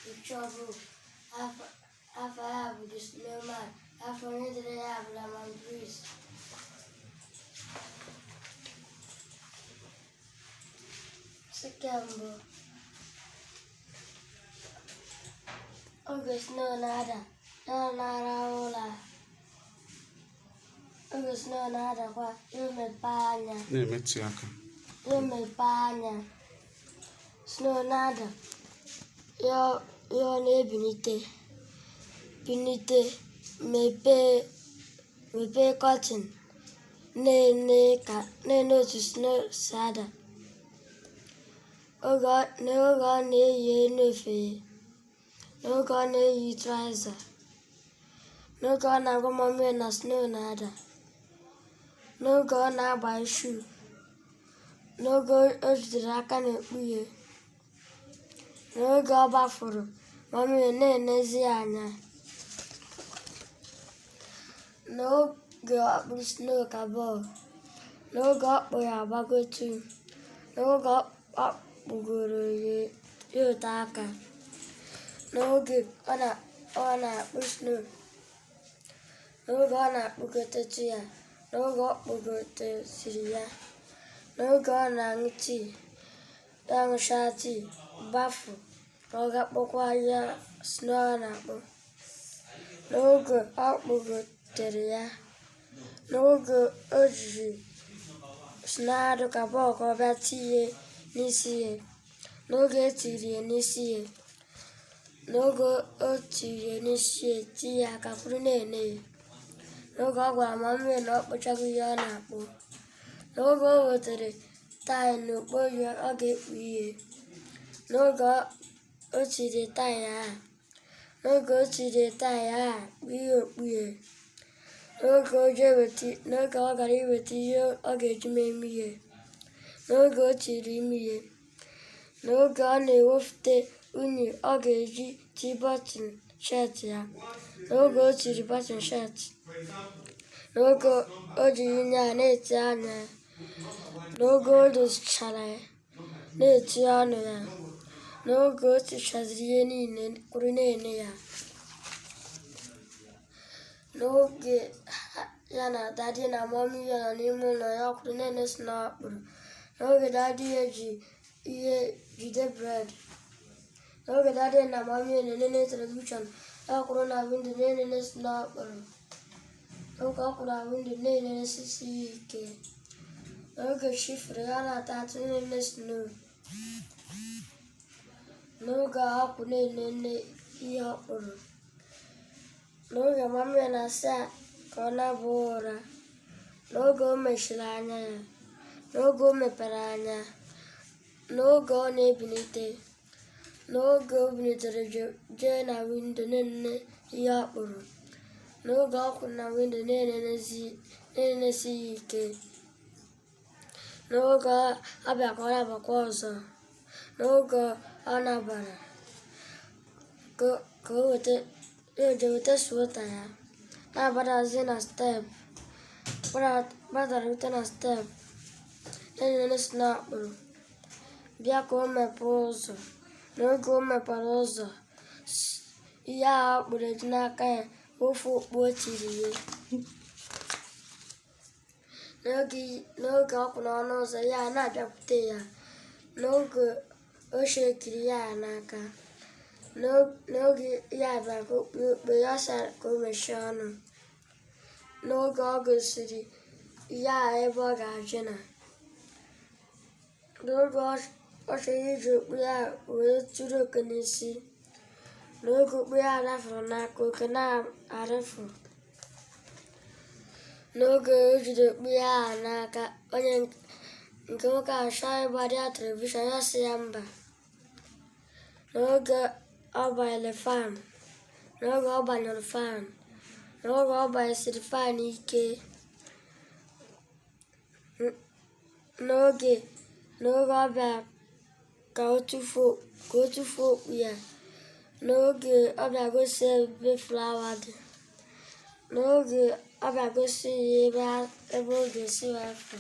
Picture book. Afa ya bụ The Snowman. Afa onye dere ya bụ Lamon Briggs. Nke mbụ, oge snow na-ada, ya na-arahụ ụra. Oge snow na-adakwa, ya mepee anya. Na-emetụ ya aka. Ya mepee anya. Snow na-ada, ya ọ na-ebilite, bilite, mepee curtain, na-ene ka na-ene otu snow si ada. N'oge ọ na-eyi elu efe ya, n'oge ọ na-eyi trouser, n'oge ọ na-agwa mummy na snow na-ada, n'oge ọ na-agba shoe, n'oge o jidere aka n'okpu ya, n'oge ọ gbafuru, mummy na-enezi ya anya, n'oge ọ kpụrụ snow ka bọọlụ, n'oge ọ kpụ ya agbagotu, n'oge ọ kpụgoro ya ote aka, n'oge ọ na-akpụ snow, n'oge ọ na-akpụgotetu ya, n'oge ọ kpụgotesiri ya, n'oge ọ na-aṅụ tii, ya ṅụchaa tii, gbafu ka ọ gaa kpụkwa ya snow ọ na-akpụ, n'oge ọ kpụgotere ya, n'oge o jiri snow ahụ ka bọọlụ ka ọ bịa tinye n'isi ya, n'oge e tiri ya n'isi ya, n'oge o tiri ya n'isi ya, tinye aka kwuru na-ene ya, n'oge ọ gwara mummy na ọ kpụchago ihe ọ na-akpụ, n'oge o wetere tie na okpu ọ ga-ekpu ihe, n'oge o tiri tie ahụ, n'oge o tiri tie ahụ kpuo ihe okpu ya, n'oge ọ gara iweta ihe ọ ga-eji mee imi ya, n'oge o tiri imi ya, n'oge ọ na-ewefute unyi ọ ga-eji tii button shirt ya, n'oge o tiri button shirt, n'oge o ji unyi a na-eti anya ya, n'oge o dozichara ya na-eti ọnụ ya, n'oge o tichaziri ihe niile kwuru na-ene ya, n'oge ya na daddy na mummy ya nọ n'ime ụlọ ya kwuru na-ene snow ọ kpụrụ, n'oge daddy ya ji ihe jide bread, n'oge daddy na mummy ya na-enene television, ya kwuru na window na-enene snow ọ kpụrụ, n'oge ọ kwuru na window na-enenesisi ya ike, n'oge chi furu ya na-ata atụ na-enene snow, n'oge ọ kwụ na-enene ihe ọ kpụrụ, n'oge mummy ya na-asị ya ka ọ naba ụra, n'oge o mechiri anya ya, n'oge o mepere anya, n'oge ọ na-ebilite, n'oge o bilitere jee na window na-enene ihe ọ kpụrụ, n'oge ọ kwụ na window na-enenesi ya ike, n'oge ọ bịa ka ọ nabakwa ọzọ, n'oge ọ nabara ka o weta sweater ya, na-agbadazi na step, gbadarute na step, na-enene snow ọ kpụrụ, bịa ka o mepee ụzọ. N'oge o mepere ụzọ, ihe ahụ ọ kpụrụ eju n'aka ya, wofu okpu o tiri ya. N'oge ọ kwụ n'ọnụ ụzọ, ya na-abịakwute ya, n'oge o shekiri ya n'aka, n'oge ya bịara ka o kpee okpu ya sị ka o mechie ọnụ, n'oge ọ gosiri ya ebe ọ ga-ajịna, n'oge ọ chọrọ iji okpu ya wee tụrụ oke n'isi, n'oge okpu ya rafuru n'aka, oke na-arịfụ, n'oge o jiri okpu ya n'aka, onye nke nwoke ahụ chọọ ịgbara ya television, ya sị ya mba, n'oge ọ gbanyere fan, n'oge ọ gbanyụrụ fan, n'oge ọ gbanyesiri fan ike, n'oge ọ bịara ka o tufuo okpu ya, n'oge ọ bịa gosi ebe flower dị, n'oge ọ bịa gosi ya ebe ọ ga-esi wee fụ.